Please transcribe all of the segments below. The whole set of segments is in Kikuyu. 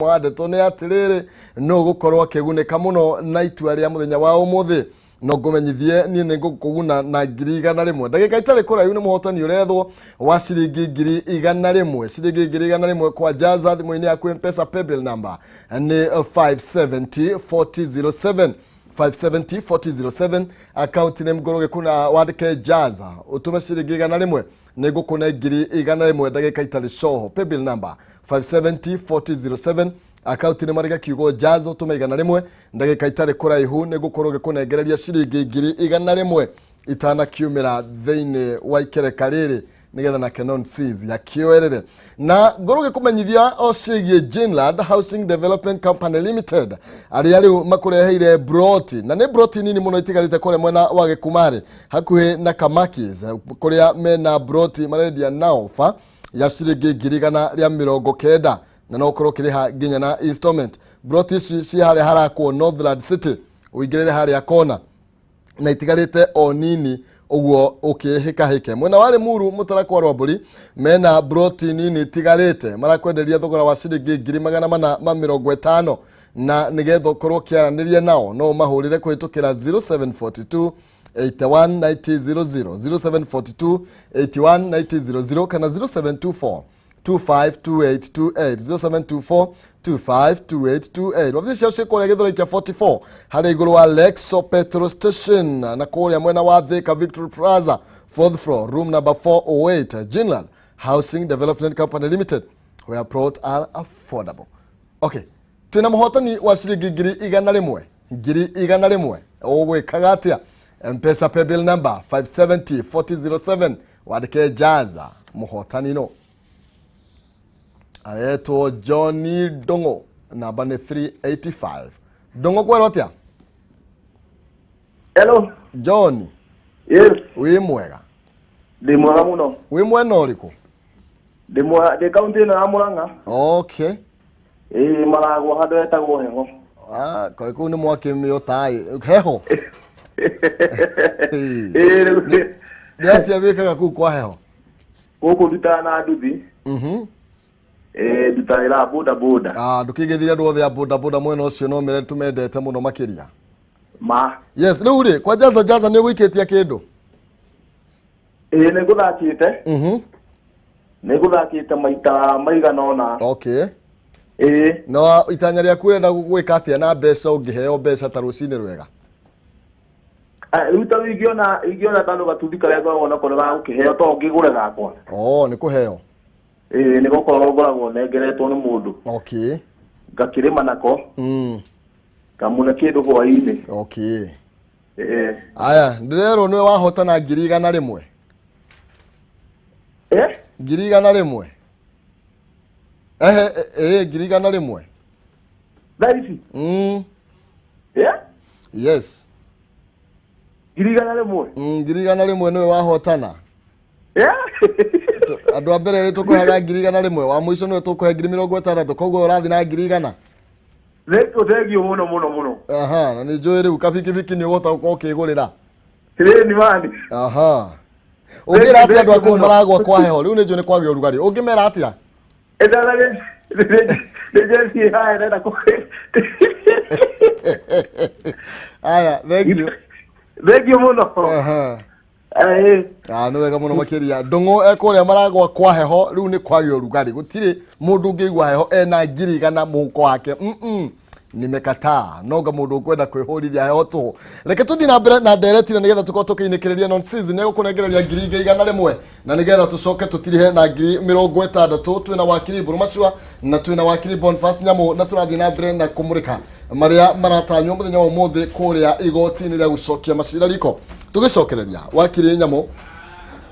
Wa ndeto nĩ atĩrĩrĩ, nũ gũkorwo akĩgunĩka mũno na itua rĩa mũthenya wa ũmũthĩ? No ngũmenyithie niĩ nĩ ngũkũguna na 100,000 ndagĩka itarĩ kũraihu. Nĩ mũhotani ũrethwo wa ciringi 100,000, ciringi 100,000 kwa Jaza thimũ-inĩ yaku. Mpesa paybill number nĩ 570 4007, 570 4007. Account nĩ ngũrũ gĩkuna, wandĩke Jaza, ũtũme ciringi 100, nĩ ngũkũne 100,000 ndagĩka itarĩ coho. Paybill number 570 4007, akaunti nĩ marĩga kiugo Jaza, ũtũme 100, ndagĩka itarĩ kũraihu nĩ ngũkorwo ngĩkũnengereria ciringi 100,000 itanakiumĩra thĩinĩ wa ikereka rĩrĩ, nĩgetha nake non seas akĩoerere. Na ngorwo ngĩkũmenyithia o ciĩgiĩ Jinland Housing Development Company Limited, arĩa rĩu makũreheire broti, na nĩ broti nini mũno itigarĩte kũrĩa mwena wa Gĩkumarĩ, hakuhĩ na Kamakis, kũrĩa mena broti marendia na ofa ya ciringi 190,000, na no ũkorwo ũkĩrĩha nginya na installment. Broti ici ci harĩa harakwo Northland City, ũingĩrĩre harĩa kona, na itigarĩte o nini ũguo ũkĩhĩkahĩke. Mwena wa Limuru, Mũtarakwa Rwambũri, mena broti nini itigarĩte, marakwenderia thogora wa ciringi 450,000, na nĩgetha ũkorwo ũkĩaranĩria nao no ũmahũrĩre kũhĩtũkĩra 0742 819000, 0742 819000, kana 0724 252828, 0724 252828. Wabici ciao ciĩ kũrĩa Gĩthũrai kĩa 44, harĩa igũrũ wa Lexo petrol station, na kũrĩa mwena wa Thika, Victory Plaza, fourth floor, room number 408. Jinland Housing Development Company Limited, where plots are affordable. Okay, twĩna mũhotani wa ciringi 100,000, 100,000. Ũgwĩkaga atĩa? Mpesa paybill number 570 4007, wandĩke Jaza. Mũhotani no aretwo Johnny Ndung'u, namba nĩ 385. Ndung'u, kwerwo atĩa? Hello. John. Yes. Wĩ mwega? Ndĩ mwega mũno. Wĩ mwena ũrĩkũ? Ndĩ mwega, ndĩ kaunti ĩno ya Murang'a. Ĩĩ, Maragwa, handũ hetagwo Heho. Ah, kwa kũu nĩ mwaki mĩotaĩ heho. Ĩĩ, rĩu Nĩ atĩa wĩkaga kũu kwa Heho? Gũkũ ndutaga na nduthi. Ĩĩ, ndutagĩra boda boda. Ah, ndũkĩgeithire andũ othe a boda boda mwena ũcio, no mere tũmendete mũno makĩria. Ma. Yes, rĩu rĩ, kwa Jaza Jaza nĩ ũgũikĩtie kĩndũ? Ĩĩ, nĩ ngũthakĩte. Nĩ ngũthakĩte maita maigana ũna. Ĩĩ. No itanya rĩaku, ũrenda gwĩka atĩa na mbeca ũngĩheo mbeca ta rũcinĩ rwega? Ah, rĩu ta rĩu ingĩona tandũ gatuthi karĩa ngoragwo nako nĩ gagũkĩheo, to ngĩgũre gakwa. Oh, nĩ kũheo? Ĩĩ, nĩ gũkorwo ngoragwo nengeretwo nĩ mũndũ. Ngakĩrĩma nako. Ngamũne kĩndũ hwaĩ-inĩ. Ĩĩ. Aya, ndĩrerwo nĩwe wahotana 100,000. Eh? 100,000. Ehe, ĩĩ, 100,000. Thaa ici? Mm. Eh? Yes. 100,000? 100,000 nĩwe wahotana. Eh? Andũ a mbere rĩ, tũkũheaga 100,000, wa mũico nĩwe tũkũhe 60,000, koguo ũrathiĩ na 100,000. Thengiũ, thengiũ mũno mũno mũno. Aha, na nĩ njũĩ rĩu kabikibiki nĩ ũgũhota gũkorwo ũkĩgũrĩra. Ĩĩ, mani. Aha, ũngĩra atĩa andũ a kũu maragwa kwa Heho? Rĩu nĩ njũĩ nĩ kwagĩa ũrugarĩ, ũngĩmera atĩa? Ĩndana nĩ njeci haya ndenda kũ. Aya, thank you. Thengiũ mũno. Aha. Ĩĩ. Ah, nĩ wega mũno makĩria. Ndũng'ũ ekũrĩa maragwa kwa Heho, rĩu nĩ kwagĩa ũrugarĩ, gũtirĩ mũndũ ũngĩigua heho ena 100,000 mũhuko wake. Nimekataa nonga mũndũ ũkwenda kwĩhũrithia heho tũhũ. Reke tũthiĩ na mbere na ndereti, na nĩgetha tũkorwo tũkĩinĩkĩrĩria. Non season nĩegũkũnengereria 100,000, na nĩgetha tũcoke tũtirihe na 60,000. Twĩna wakiri Mbũrũ Macua na twĩna wakiri Boniface Nyamũ, na tũrathiĩ na mbere na kũmũrĩka marĩa maratanywo mũthenya wa ũmũthĩ kũrĩa igoti-inĩ rĩa gũcokia macira riko. Tũgĩcokereria, wakiri Nyamũ,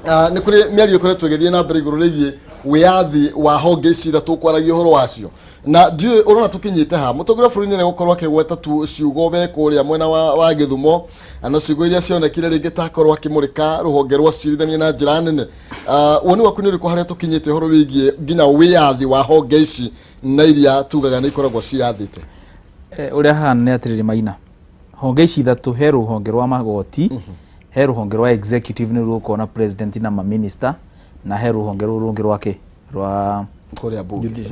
nĩ kũrĩ mĩario ĩkoretwo ĩgĩthiĩ na mbere igũrũ rĩgiĩ wĩyathi wa honge ici ithatũ kwaragia ũhoro wacio, na ndiũĩ ũrona tũkinyĩte ha. Mũtongoria wa bũrũri nĩ gũkorwo akĩgweta tu ciugo we kũrĩa mwena wa Gĩthumo, na ciugo iria cionekire rĩngĩ takorwo akĩmũrĩka rũhonge rwa cirithania na njĩra nene. Woni waku nĩ ũrĩkũ harĩa tũkinyĩte ũhoro wĩgiĩ nginya wĩyathi wa honge ici na iria tugaga nĩ ikoragwo ciyathĩte? Ũrĩa hahana nĩ atĩrĩrĩ, Maina, honge ici ithatũ, he rũhonge rwa magoti, he rũhonge rwa executive, nĩ rũgũkorwo na president na maminista, na he rũhonge rũu rũngĩ rwake rwa Kũrĩa bunge.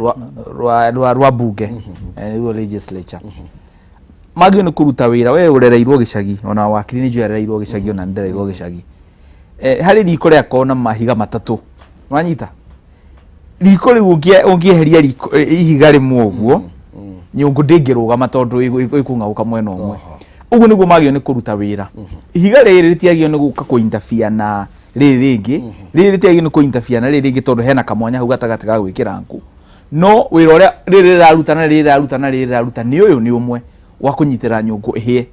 Rwa bunge, nĩruo legislature, magĩrĩirwo nĩ kũruta wĩra. We ũrereirwo gĩcagi, ona wakiri nĩ njũĩ arereirwo gĩcagi, ona nĩ ndereirwo gĩcagi. Harĩ riko rĩakorwo na mahiga matatũ, wanyita riko rĩu, ũngĩeheria riko ihiga rĩmwe ũguo, nyũngũ ndĩngĩrũgama tondũ ĩkũng'aũka mwena ũmwe. Ũguo nĩguo magĩrĩirwo nĩ kũruta wĩra. Ihiga rĩrĩ rĩtiagĩrĩirwo nĩ gũka kũ-interfere na rĩrĩ rĩngĩ, rĩrĩ rĩtiagĩrĩirwo nĩ kũ-interfere na rĩrĩ rĩngĩ, tondũ hena kamwanya hau gatagatĩ ga gwĩkĩra ngũ. No wĩra ũrĩa rĩrĩ rĩraruta na rĩrĩ rĩraruta na rĩrĩ rĩraruta nĩ ũyũ, nĩ ũmwe wa kũnyitĩrĩra nyũngũ ĩhĩe.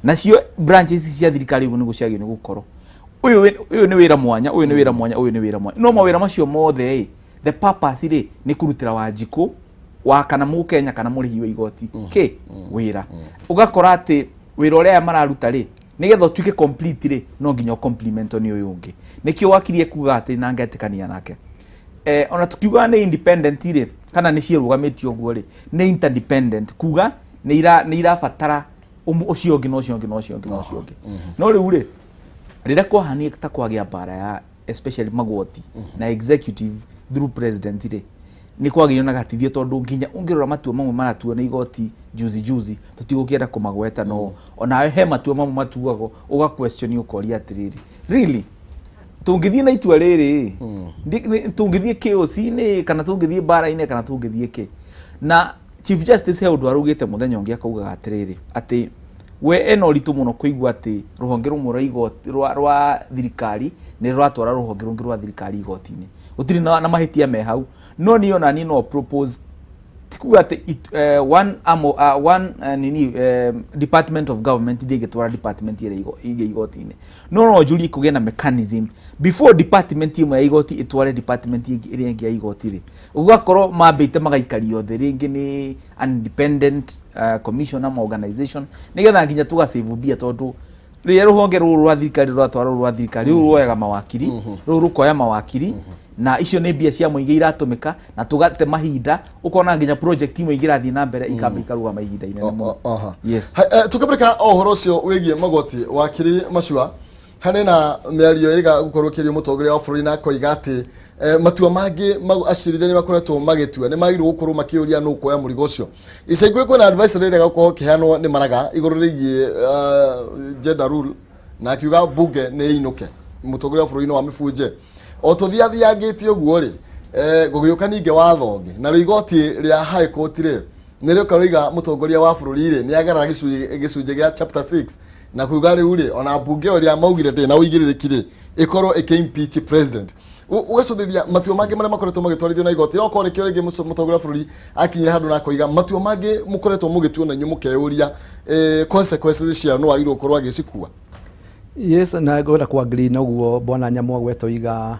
Nacio branches cia thirikari ũguo nĩguo ciagĩrĩirwo nĩ gũkorwo. Ũyũ nĩ wĩra mwanya, ũyũ nĩ wĩra mwanya, ũyũ nĩ wĩra mwanya, no mawĩra macio mothe ĩ, the purpose rĩ, nĩ kũrutĩra Wanjikũ wa kana Mũkenya kana mũrĩhi wa igoti kĩ wĩra. Ũgakora atĩ wĩra ũrĩa aya mararuta rĩ, nĩgetha ũtuĩke complete rĩ, no nginya ũcomplement nĩ ũyũ ũngĩ. Nĩkĩo wakiri ekuga atĩ na ngetĩkania nake, ona tukiugaga nĩ independent rĩ, kana nĩ ciĩrũgamĩtie ũguo rĩ, nĩ interdependent, kuga nĩ irabatara ũcio ũngĩ na ũcio ũngĩ na ũcio ũngĩ na ũcio ũngĩ. No rĩu rĩ, rĩrĩa kwahania ta kwagĩa mbara ya especially magoti na executive through president rĩ, nĩ kwagĩire na gatithio, tondũ nginya ũngĩrora matua mamwe maratuo nĩ igoti juzi juzi, tũtigũkĩenda kũmagweta, no onawe he matua mamwe matuagwo ũga question, ũkoria atĩrĩrĩ, really tũngĩthiĩ na itua rĩrĩ, tũngĩthiĩ chaos-inĩ kana tũngĩthiĩ mbara-inĩ kana tũngĩthiĩ kĩ? Na Chief Justice he ũndũ araugĩte mũthenya ũngĩ, akaugaga atĩrĩrĩ, atĩ we ena ũritũ mũno kũigua atĩ rũhonge rũmwe rwa igoti rwa thirikari nĩ rũratwara rũhonge rũngĩ rwa thirikari igoti-inĩ, gũtirĩ na mahĩtia me hau. No niĩ ona niĩ no propose, ti kuga atĩ one arm, one nini department of government ndĩngĩtwara department ĩrĩa ĩngĩ igoti-inĩ, no njurie kũgĩe na mechanism before department ĩmwe ya igoti ĩtware department ĩrĩa ĩngĩ ya igoti rĩ, ũgakorwo mambĩte magaikario thĩ rĩngĩ nĩ an independent commission ama organization, nĩgetha nginya tũgasave mbia, tondũ rĩrĩa rũhonge rũrũ rwa thirikari rũratwara rũrũ rwa thirikari, rũrũ ruoyaga mawakiri, rũrũ rũkoya mawakiri, na icio nĩ mbia cia mũingĩ iratũmĩka, na tũgate mahinda, ũkona nginya project imwe ingĩrathiĩ na mbere ikamba ikarũgama ihinda inene mũno. Yes. Tukĩmũrĩka o ũhoro ũcio wĩgiĩ magoti, wakiri Macua, harĩ na mĩario ĩrĩga gũkorwo ĩkĩario mũtongoria wa bũrũri na akoiga atĩ matua mangĩ acirithania makoretwo magĩtua nĩ magĩrĩirwo gũkorwo makĩũria nũ kuoya mũrigo ũcio. Ica ikuhĩ kwĩna advisory ĩrĩa gũkorwo ĩkĩheanwo nĩ Maraga igũrũ rĩgiĩ gender rule, na akiuga bunge nĩ ĩinũke, mũtongoria wa bũrũri no amĩbunje. O tũthiathiangĩte ũguo rĩ, gũgĩũka ningĩ watho ũngĩ, narĩo igoti rĩa High Court rĩ, nĩ rĩoka rĩiga mũtongoria wa bũrũri rĩ, nĩ agarara gĩcunjĩ gĩa chapter 6 na kuga rĩu rĩ, ona mbunge ĩyo ĩrĩa maugire ndĩrĩ na ũigĩrĩrĩki rĩ, ĩkorwo ĩkĩ impeach president. Ũgacũthĩrĩria matua mangĩ marĩa makoretwo magĩtwarithio na igoti, okorwo nĩkĩo rĩngĩ mũtongoria wa bũrũri akinyire handũ na akoiga matua mangĩ mũkoretwo mũgĩtua na inyuĩ mũkeyũria consequences ciao no agĩrĩirwo gũkorwo agĩcikua. Yes, na ngwenda ku agree na ũguo bwana Nyamwagweta oiga.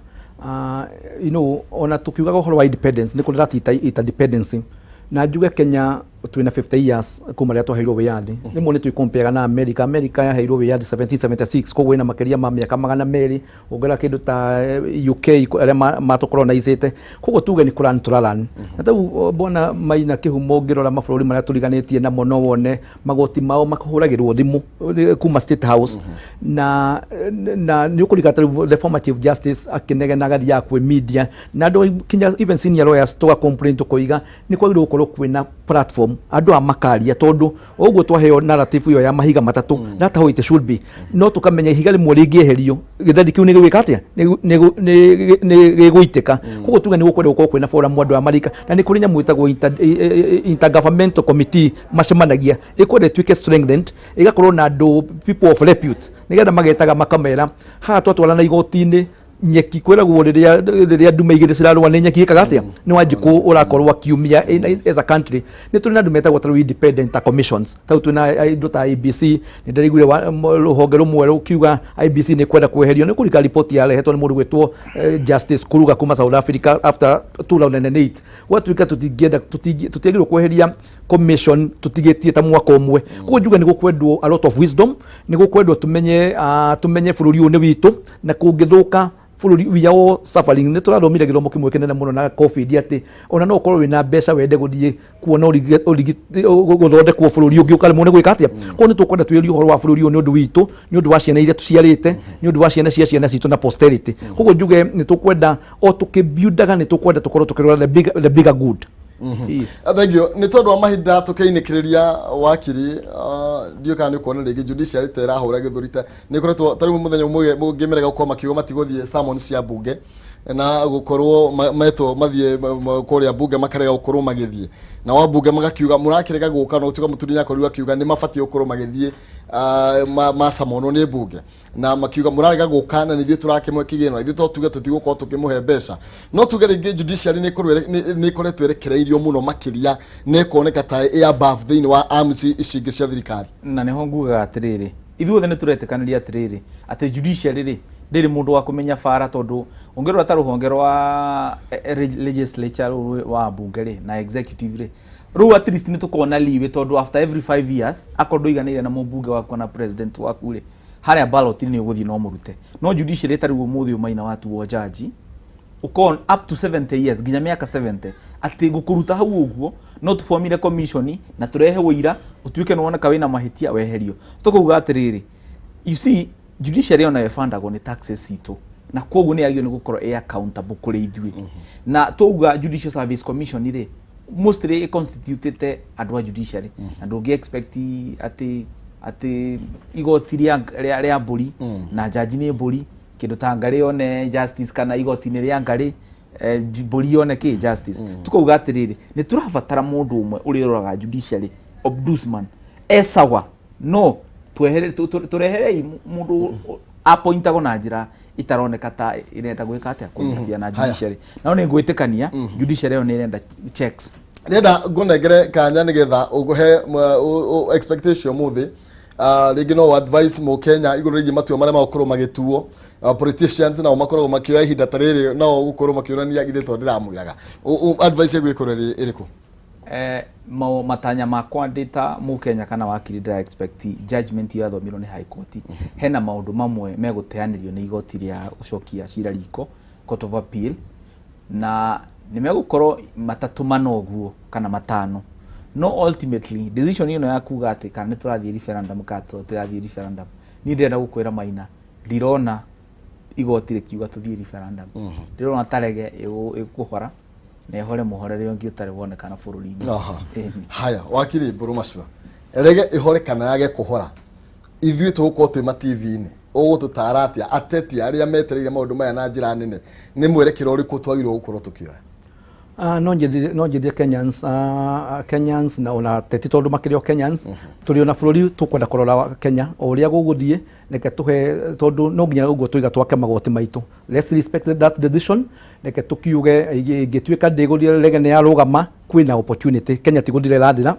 Ona tukiugaga ũhoro wa independence, nĩ kũrĩ that interdependency, na njuge Kenya twĩna 50 years kuma rĩrĩa twaheirwo wĩyathi. Rĩmwe nĩ twĩkompega na America. America yaheirwo wĩyathi 1776, koguo ĩna makĩria ma mĩaka 200. Ũngĩrora kĩndũ ta UK, arĩa matũkolonizĩte, koguo tuge nĩ kũran tũraran na tau bwana Maina Kĩhumo. Ũngĩrora mabũrũri marĩa tũriganĩtie namo, no wone magoti mao makahũragĩrwo thimũ kuma State House, na nĩ ũkũrigata rĩu the former Chief Justice akĩnegena, agathiaga kwĩ media na andũ kinya even senior lawyers tũga complain, tũkoiga nĩ kwagĩrĩirwo gũkorwo kwĩna platform andũ aya makaria, tondũ ũguo twaheo narrative ĩyo ya mahiga matatũ, that's how it should be. No tũkamenya ihiga rĩmwe rĩngĩeherio, gĩtheri kĩu nĩ gĩgwĩka atĩa? Nĩ gĩgũitĩka. Koguo tuge nĩ gũkwenda gũkorwo kwĩna forum andũ aya marika, na nĩ kũrĩ nyamũ ĩtagwo intergovernmental committee macemanagia, ĩkwenda ĩtuĩke strengthened, ĩgakorwo na andũ people of repute, nĩgetha magetaga makamera haha twatwarana igoti-inĩ. Nyeki kwĩragwo rĩrĩa ndume igĩrĩ cirarũa nĩ nyeki ĩkaga atĩa? Nĩ Wanjikũ ũrakorwo akiumia as a country nĩ tũrĩ na andũ metagwo ta rĩu independent ta commissions, tau twĩna indo ta IEBC. Nĩ ndĩraiguire rũhonge rũmwe rũkiuga IEBC nĩ kwenda kweherio, nĩ kũrika riboti yarehetwo nĩ mũndũ gwĩtwo Justice Kuruga kuma South Africa after 2008. Gwatuĩka tũtingĩenda, tũtiagĩrĩirwo kweheria commission tũtigĩtie ta mwaka ũmwe. Koguo njuge nĩ gũkwendwo a lot of wisdom, nĩ gũkwendwo tũmenye bũrũri ũyũ nĩ witũ na kũngĩthũka. Bũrũri, we are all suffering. Nĩ tũrathomire gĩthomo kĩmwe kĩnene mũno na COVID, atĩ ona no ũkorwo wĩna mbeca wende gũthiĩ kuona gũthondekwo bũrũri ũngĩ, ũkaremwo nĩ gwĩka atĩa. Koguo nĩ tũkwenda twĩrie ũhoro wa bũrũri ũyũ nĩ ũndũ witũ, nĩ ũndũ wa ciana iria tũciarĩte, nĩ ũndũ wa ciana cia ciana citũ na posterity. Koguo njuge nĩ tũkwenda o tũkĩbuildaga, nĩ tũkwenda tũkorwo tũkĩrora the bigger good. Yes. Thank you. Nĩ tondũ wa mahinda, tũkĩinĩkĩrĩria, wakiri, ndiũĩ kana nĩ ũkuona rĩngĩ judiciary ta ĩrahũra gĩthũri, ta nĩ ĩkoretwo ta rĩu mũthenya ũmwe mũngĩmerega gũkorwo makiuga matigũthiĩ summons cia bunge na gũkorwo metwo mathiĩ kũrĩa bunge, makarega gũkorwo magĩthiĩ, na wa bunge magakiuga mũrakĩrega gũka, no gũtuĩka mũtumia akorirwo akiuga nĩ mabatiĩ gũkorwo magĩthiĩ macamonwo nĩ bunge, na makiuga mũrarega gũka na nithuĩ tũrakĩmwe kĩgĩna, ithuĩ to tuge tũtigũkorwo tũkĩmũhe mbeca. No tuge rĩngĩ judiciary nĩ ĩkoretwo ĩrekereirio mũno makĩria, na ĩkoneka ta ĩ above thĩinĩ wa arms ici ingĩ cia thirikari. Na nĩho ngugaga atĩrĩrĩ, ithuothe nĩ tũretĩkanĩria atĩrĩrĩ, atĩ judiciary rĩ, ndĩrĩ mũndũ wa kũmenya bara, tondũ ũngĩrora ta rũhonge rwa legislature rũrũ wa bunge rĩ na executive rĩ, rũu at least nĩ tũkoragwo na leeway, tondũ after every 5 years, akorwo ndũiganĩire na mũmbunge waku na president waku rĩ, harĩa ballot nĩ ũgũthiĩ no mũrute. No judiciary tarĩu ũmũthĩ ũmaina watuo jaji, ũkorwo up to 70 years, nginya mĩaka 70, atĩ gũkũruta hau ũguo no tũbomire commission na tũrehe ũira, ũtuĩke nĩ woneka wĩna mahĩtia, weherio. Tũkauga atĩrĩrĩ, you see, judiciary onayo ĩbandagwo nĩ taxes citũ, na koguo nĩ yagĩrĩirwo nĩ gũkorwo ĩ accountable kũrĩ ithuĩ. Na twauga Judicial Service Commission rĩ, mostly ĩconstitutĩte andũ a judiciary, na ndũngĩ expect atĩ igoti rĩa mbũri na jaji nĩ mbũri, kĩndũ ta ngarĩ yone justice, kana igoti-inĩ rĩa ngarĩ mbũri yone kĩ justice. Tukauga atĩrĩrĩ, nĩ tũrabatara mũndũ ũmwe ũrĩa ũroraga judiciary, ombudsman esawa, no twehere tũreherei mũndũ apointagwo na njĩra itaroneka ta ĩrenda gwĩka atĩa, kũinterfere na judiciary. No nĩ ngwĩtĩkania judiciary ĩyo nĩ ĩrenda checks. Ndĩrenda ngũnengere kanya nĩgetha ũhe expectation ũmũthĩ. Rĩngĩ no advice mũkenya igũrũ rĩgiĩ matua marĩa magũkorwo magĩtuo. Politicians nao makoragwo makĩoya ihinda ta rĩrĩ nao gũkorwo makĩũrania, githĩ to ndĩramwĩraga? Advice yaku ĩkorwo ĩrĩ ĩrĩkũ? Matanya makwa ndĩ ta mũkenya kana wakiri, ndĩra expect judgment iyo yathomirwo nĩ High Court, hena maũndũ mamwe megũteanĩrio nĩ igoti rĩa gũcokia cira riko, Court of Appeal, na nĩ megũkorwo matatũ mana ũguo kana matano. No ultimately decision ĩno ya kuga atĩ kana nĩ tũrathiĩ referendum kana tũtirathiĩ referendum, niĩ ndĩrenda gũkwĩra Maina, ndirona igoti rĩkiuga tũthiĩ referendum. Ndĩrona ta rege ĩgũkũhora na ĩhore mũhorere ũngĩ ũtarĩ wonekana bũrũri-inĩ. Ĩni. Haya, wakiri Mbũrũ Macua, rege ĩhore kana yage kũhora, ithuĩ tũgũkorwo twĩ ma TV-inĩ, ũgũtũtara atĩa ateti arĩa metereire maũndũ maya na njĩra nene? Nĩ mwerekero ũrĩkũ twagĩrĩirwo gũkorwo tũkĩoya? No njĩrire Kenyans, Kenyans na ona ateti, tondũ makĩrĩ o Kenyans, tũrĩ ona bũrũri tũkwenda kũrora Kenya o ũrĩa gũgũthiĩ. Reke tũhe, tondũ no nginya ũguo tũiga twake magoti maitũ. Let's respect that decision. Reke tũkiuge ĩngĩtuĩka ndĩgũthire, rege nĩ yarũgama, kwĩna opportunity. Kenya ti gũthira ĩrathira,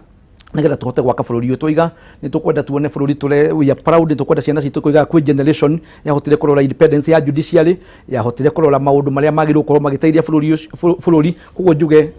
nigetha tũhote gwaka bũrũri ũyũ tũiga nĩ tũkwenda tuone bũrũri tũre we are proud. Nĩ tũkwenda ciana citũ kũiga kwĩ generation yahotire kũrora independence ya judiciary, yahotire kũrora maũndũ marĩa magĩrĩirwo gũkorwo magĩteithia bũrũri ũcio bũrũri. Koguo njuge,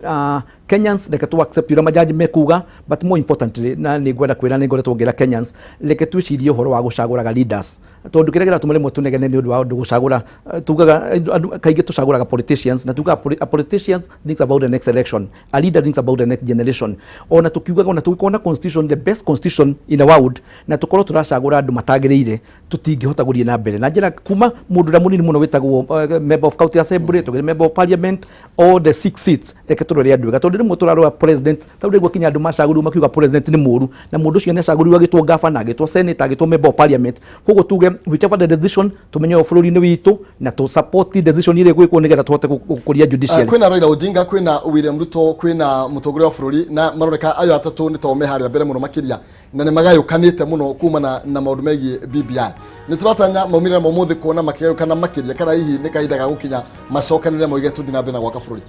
Kenyans, reke tu accept ũrĩa majaji mekuga, but more importantly, na nĩ ngwenda kwĩra, nĩ ngoretwo ngĩra Kenyans, reke twĩcirie ũhoro wa gũcagũraga leaders, tondũ kĩrĩa kĩratũma rĩmwe tũnegene nĩ ũndũ wa ũndũ gũcagũra, tugaga andũ kaingĩ tũcagũraga politicians, na tugaga a politicians thinks about the next election, a leader thinks about the next generation. Ona tukiugaga ona tũgĩkorwo na constitution, the best constitution in the world, na tũkorwo tũracagũra andũ matagĩrĩire, tũtingĩhota gũthiĩ na mbere na njĩra kuma mũndũ ũrĩa mũnini mũno wĩtagwo member of county assembly, tũgĩre member of parliament, all the six seats. Reke tũrore andũ ega, tondũ rĩmwe tũrarora president, tondũ rĩmwe kinya andũ macagũrirwo makiuga president nĩ mũru, na mũndũ ũcio nĩ acagũrirwo agĩtwo governor, agĩtwo senator, agĩtwo member of parliament. Koguo tuge whichever the decision, tũmenye ũyũ bũrũri-inĩ witũ na tũ support decision iria ĩgwĩkwo nĩgetha tũhote gũkũria judiciary. Kwĩna Raila Odinga, kwĩna William Ruto, kwĩna mũtongoria wa bũrũri, na maroneka ayo atatũ nĩ tao me harĩa mbere mũno makĩria, na nĩ magayũkanĩte mũno kumana na maũndũ megiĩ BBI. Nĩ tũratanya maumĩrĩra ma ũmũthĩ kuona makĩgayũkana makĩria, kana hihi nĩ kahinda ga gũkinya macokanĩrĩre moige tũthiĩ na mbere na gwaka bũrũri?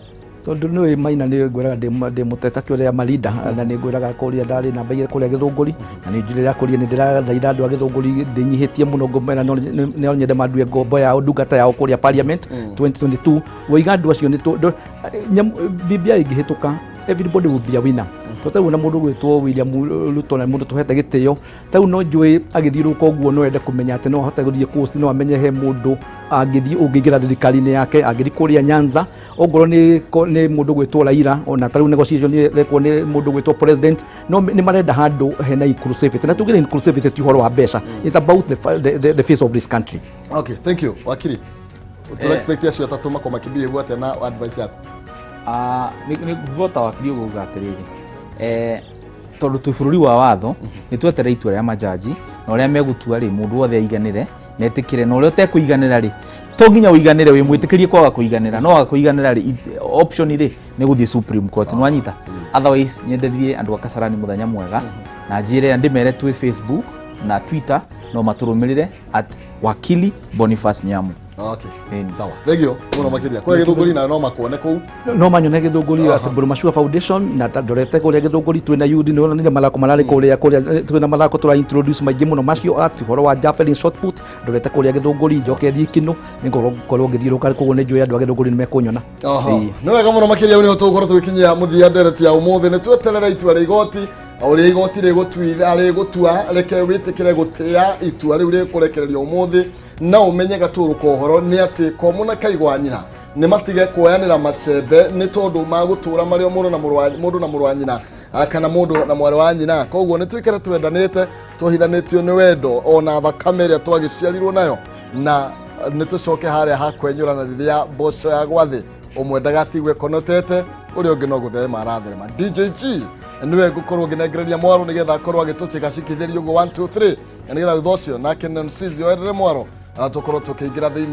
Tondũ nĩ Maina, nĩ ngwĩraga ndĩ mũteta kĩũrĩa marinda, na nĩ ngwĩraga kũrĩa ndarĩ namba 2 kũrĩa Gĩthũngũri, na nĩ njũrĩra kũrĩa nĩ ndĩrathaitha andũ a Gĩthũngũri, ndĩnyihĩtie mũno, ngũmera no nyende mandue ngombo yao, ndungata yao kũrĩa parliament 2022. Woiga andũ acio nĩ BBI ĩngĩhĩtũka, everybody will be a winner. To tarĩu na mũndũ gwĩtwo William Ruto na mũndũ tũhete gĩtĩo, tarĩu no njũĩ agĩthiũrũrũka ũguo no ende kũmenya atĩ no ahote gũthiĩ coast, no amenye he mũndũ angĩthiĩ ũngĩingĩra thirikari-inĩ yake, angĩthiĩ kũrĩa Nyanza ongorwo nĩ mũndũ gwĩtwo Raila, ona tarĩu negotiation ĩrekwo nĩ mũndũ gwĩtwo president, no nĩ marenda handũ hena inclusivity, na tugire inclusivity ti ũhoro wa mbeca, it's about the face of this country. Okay, thank you. Wakiri, tũra expect acio atatũ makorwo makĩbehave atĩa na advice yaku? Ah, nĩ ngũhota wakiri ũguo atĩrĩrĩ, tondũ twĩ bũrũri wa watho, nĩ tweterere itua rĩa majaji na ũrĩa megũtua rĩ, mũndũ wothe aiganĩre na etĩkĩre, na ũrĩa ũtekũiganĩra rĩ, to nginya ũiganĩre, wĩ mwĩtĩkĩrie kwaga kũiganĩra, no waga kũiganĩra rĩ, option rĩ nĩ gũthiĩ Supreme Court, nĩ wanyita? Otherwise nyenderie andũ a Kasarani mũthenya mwega na njĩre ndĩmere twĩ Facebook na Twitter, no matũrũmĩrĩre @WakiliBoniface Nyamu. Okay. Ĩni. Sawa, thank you mũno makĩria. Kũrĩa Gĩthũngũri nayo no makuone kũu? No manyone Gĩthũngũri at Burumashua Foundation na ndorete kũrĩa Gĩthũngũri twĩna youth, nĩ wonanire mathako mararĩ kũrĩa twĩna mathako tũra introduce maingĩ mũno macio at ũhoro wa javelin, shot put, ndorete kũrĩa Gĩthũngũri, njoke thiĩ Kinũ, nĩ ngorwo ngĩthiũrũrũka koguo nĩ njũĩ andũ a Gĩthũngũri nĩ mekũnyona. Oho. Ĩĩ. Nĩ wega mũno makĩria, nĩho tũgũkorwo tũgĩkinyia mũthia ndereti ya ũmũthĩ. Nĩ tweterere itua rĩa igoti, o ũrĩa igoti rĩgũtuira rĩgũtua, reke wĩtĩkĩre gũtĩa itua rĩu rĩkũrekererio ũmũthĩ, na ũmenye gatũrũ ka ũhoro nĩ atĩ komũ na kaigwa nyina nĩ matige kuoyanĩra macembe, nĩ tondũ magũtũra marĩ o mũndũ na mũrũ wa- mũndũ na mũrũ wa nyina, kana mũndũ na mwarĩ wa nyina. Koguo nĩ twĩkare twendanĩte, twohithanĩtio nĩ wendo ona thakame ĩrĩa twagĩciarirwo nayo, na nĩ tũcoke harĩa hakwenyũrana rĩrĩa mboco ya gwathĩ ũmwe ndagatigwe konotete ũrĩa ũngĩ no gũtherema aratherema. DJG nĩwe ngũkorwo ngĩnengereria mwaro nĩgetha akorwo agĩtũcikacikithĩria ũguo 1 2 3, na nĩgetha thutha ũcio nake Nonsizi oerere mwaro, tũkorwo tũkĩingĩra thĩinĩ.